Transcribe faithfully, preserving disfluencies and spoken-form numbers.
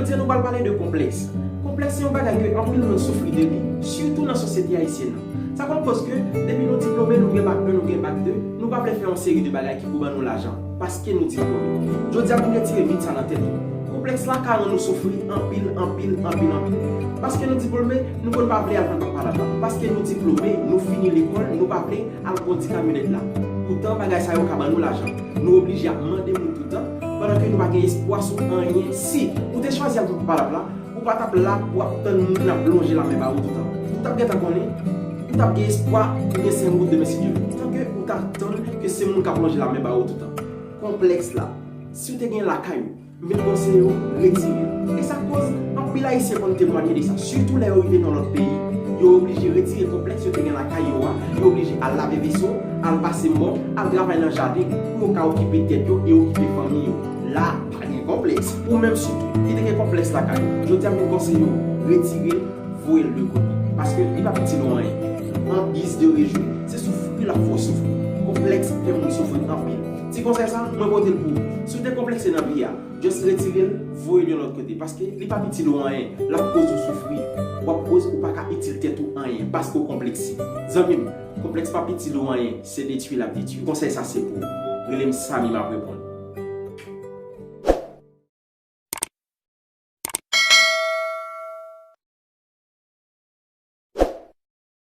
Jodi a nou pral pale de konplèks. Konplèks se yon bagay ke anpil moun soufri de li, sitou nan sosyete ayisyèn nan. Sa konn koz ke depi nou diplome, nou gen bak en, nou gen bak de, nou pa vle fè yon seri de bagay ki pou ban nou lajan, paske nou diplome. Jodi a pou n retire mit sa nan tèt nou. Konplèks la ka rann nou soufri anpil, anpil, anpil, anpil. Paske nou diplome, nou konn pa vle al pran papalap la. Paske nou diplome, nou fini lekòl, nou pa vle al kondi kamyonèt la. Poutan bagay sa yo ka ban nou lajan. Nou oblije ap mande moun toutan, pandan ke nou pa gen espwa sou anyen. Si ou te chwazi al pran papalap la, ou pa t ap la pou ap tann moun ap lonje lamen ba ou toutan. Ou t ap gentan konnen, ou t ap gen espwa pou gen senk goud demen si Dye vle. Poutan ke ou t ap tann ke se moun k ap lonje lamen ba ou toutan. Konplèks la, si w te gen lakay ou, m vin konseye w retire l. E sa koz anpil Ayisyen konn temwanye de sa, sitou lè yo rive nan lòt peyi, yo oblije retire konplèks yo te gen lakay yo a, yo oblije al lave veso, al pase mòp, al travay nan jaden pou yo ka okipe tèt yo e okipe fanmi yo. La, pa gen konplèks. Ou menm sitou ki te gen konplèks lakay ou, jodi a m vin konseye w retire l, voye l de kote. Paske li p ap itil ou anyen. An giz de rejou, se soufri l ap fè w soufri. Konplèks fè moun soufri anpil. Ti konsèy sa, mwen pote l pou ou. Si w te konplekse nan vi a, just retire l, voye l yon lòt kote. Paske li p ap itil ou anyen. L ap koz ou soufri. W ap koz ou pa ka itil tèt ou anyen. Paske w konplekse. Zanmi m, konplèks p ap itil ou anyen. Se detwi l ap detwi. Konsèy sa se pou ou. Rele m Samy, m ap reponn.